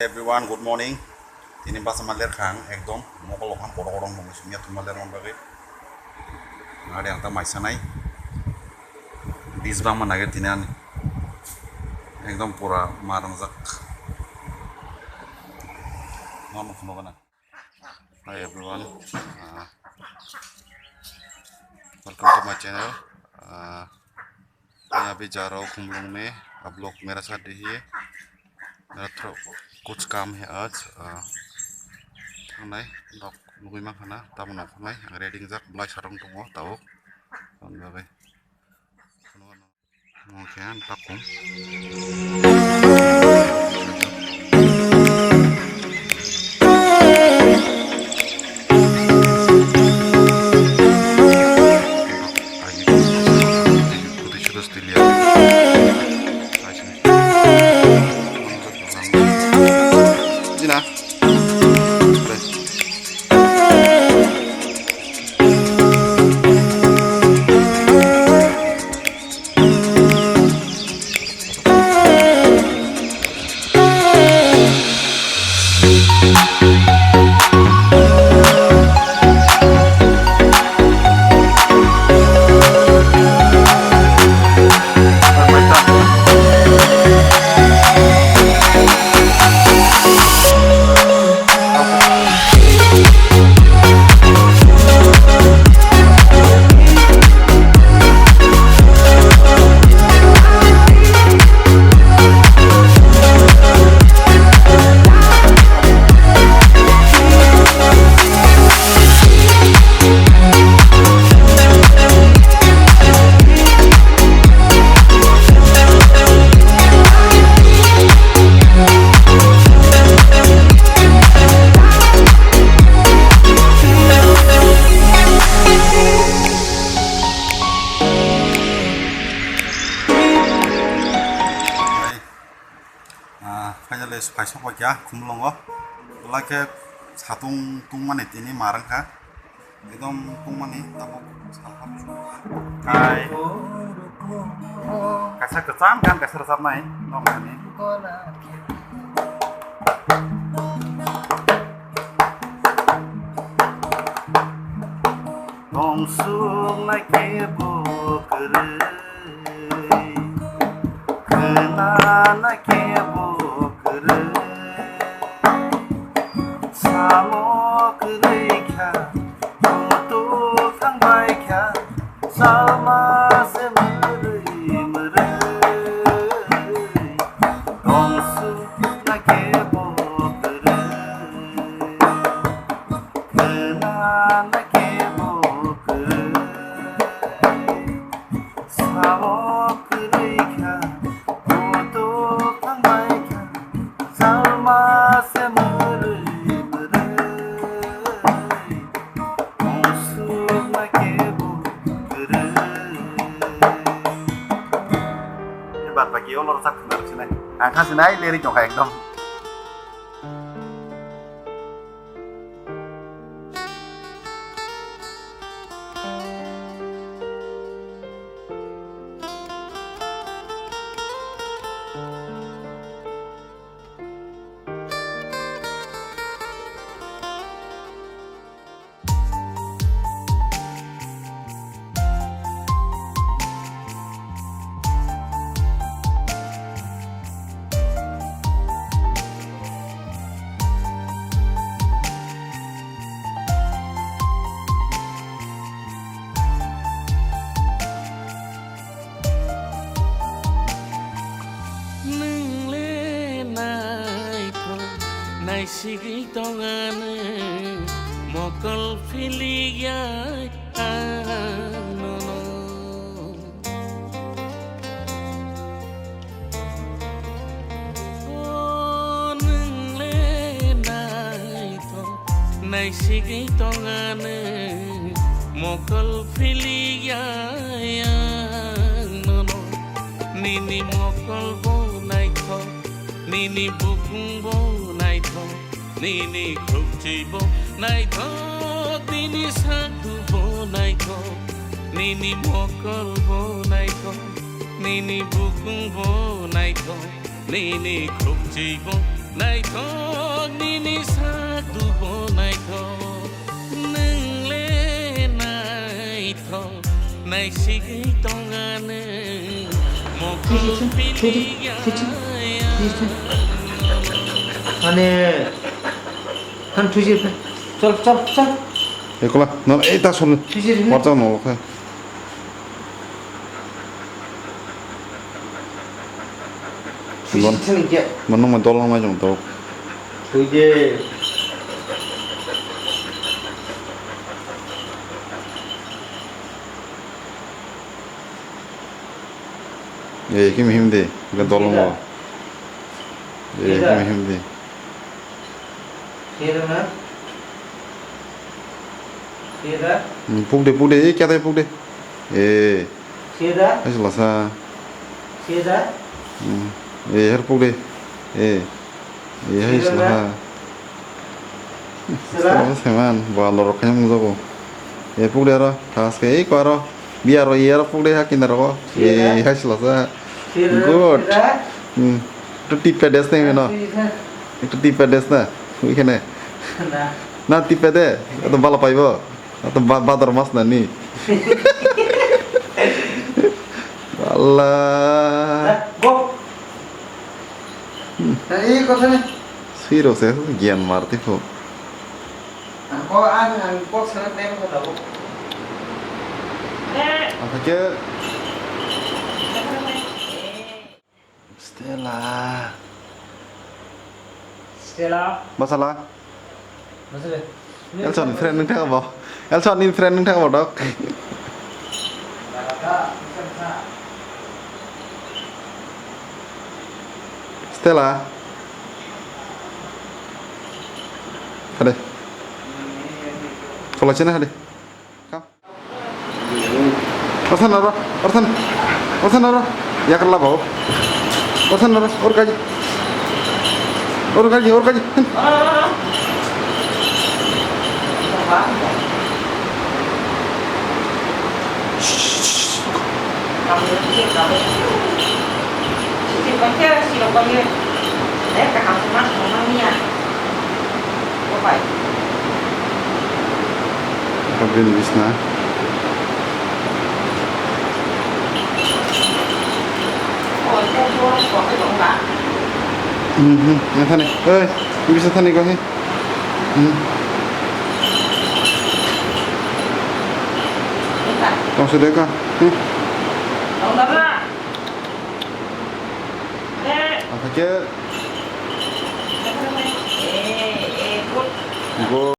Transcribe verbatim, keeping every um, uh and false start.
Everyone, good morning. Tini basa ma ler kha ang ekdom mokol rok ham kotor kotor wng tong simi ya thuma ler man bagwi. Ari ang ta mai sanai. Bis bang ma nagir tini ani. Ekdom pura ma rangjak. Nono phunukgana. Hi everyone. Uh, welcome to my channel. Uh, मैं अभी जा रहा हूँ खुमलुंग में, आप लोग मेरा साथ रहिए। मेरा थोड़ा कुछ काम है आज। Uh, थांनाय, nok nugui mankha na, tabuk nongkhornai, ang ready wngjak, belai sarong tongo, tabuk. Ang bagwi. Oke, ang tapung. Jina. Ah, finally, phai sok bai kha Khumulwngo. Belai khe satung tungmani tini ma rwng kha. Ekdom tungmani tabuk salham. Hai. Kaisa kwcham gan kaisa rwchapnai nokni. Tongsuk nai khe bo kwrwi. Khwnana khe bo kwrwi, samo kwrwi kha, muitu thangbai kha, salma se mwrwi mwrwi. Tongsukna khe bo kwrwi, khwnana khe bo kwrwi. Sao kwrwi kha, kutuk thangbai kha, salma se mwrwi mwrwi. Tongsukna kebo kwrwi. Bad baki o lorok sak khna sinai. Ang kha sinai lyric tongkha ekdom. Nwng le naithok, naisigwi tong ano, mokol philik ya ang nono. O nwng le naithok, naisigwi tong ano, mokol philik ya ang nono. Nini mokol bo naithok, nini bukung bo naithok, nini khukchwi bo naithok, nini sakhu bo naithok, nini mokol bo naithok, nini bukung bo naithok, nini khukchwi bo Naithok nini sak dubo naithok, nwng le naithok, naisigwi tonga nwng, mokol pili ya. Mane, han thuji phe. Chal, chal, chal. Ekola, no, ei ta sol. Thuji phe. Warta no khe. Bon, bon nung mai dol nang mai jong tok. Tui de. Ye, kim him de, ga dol nang. Ye, kim him de. Sida na? Sida? Hmm, puk de, puk de, eh, kya de, puk de. Eh. Sida? Hai sila sa. Sida? Hmm. Eh, her puk de. Eh. Eh, hai sila sa. Sila? Sila sa man, ba lorok kaya mung jago. Eh, puk de aro, thas ke, eh, ko aro. Biya ro, eh, aro puk de ha kinda ro. Sida? Eh, hai sila sa. Sida? Good. Sida? Hmm. Itu tipe des nih, no? Sida? Itu tipe des na. Wih kene. Na. Na tipe de, itu bala paibo. Atau ba-, badar mas nani. Allah. Eh, Bob. Hmm. Eh, ini kau sana. Siro se gian marti ko. Ang ko ang ang ko sana tem ko tabo. Apa ke? Stella. Stella. Basala. Basala. Elson ni friend nung thang bo. Elson ni friend nung thang bo dok. Stella. Hade. Kola chena hade. Orthan aro, orthan, orthan aro, yakar labo. Orthan aro, or kaji. Or kaji, or kaji. Bini bisna. Hmm, hmm, yang thani. Oi, bisa thani kau he. Hmm. Tong sudah kah? Hmm. Apa ke? Go.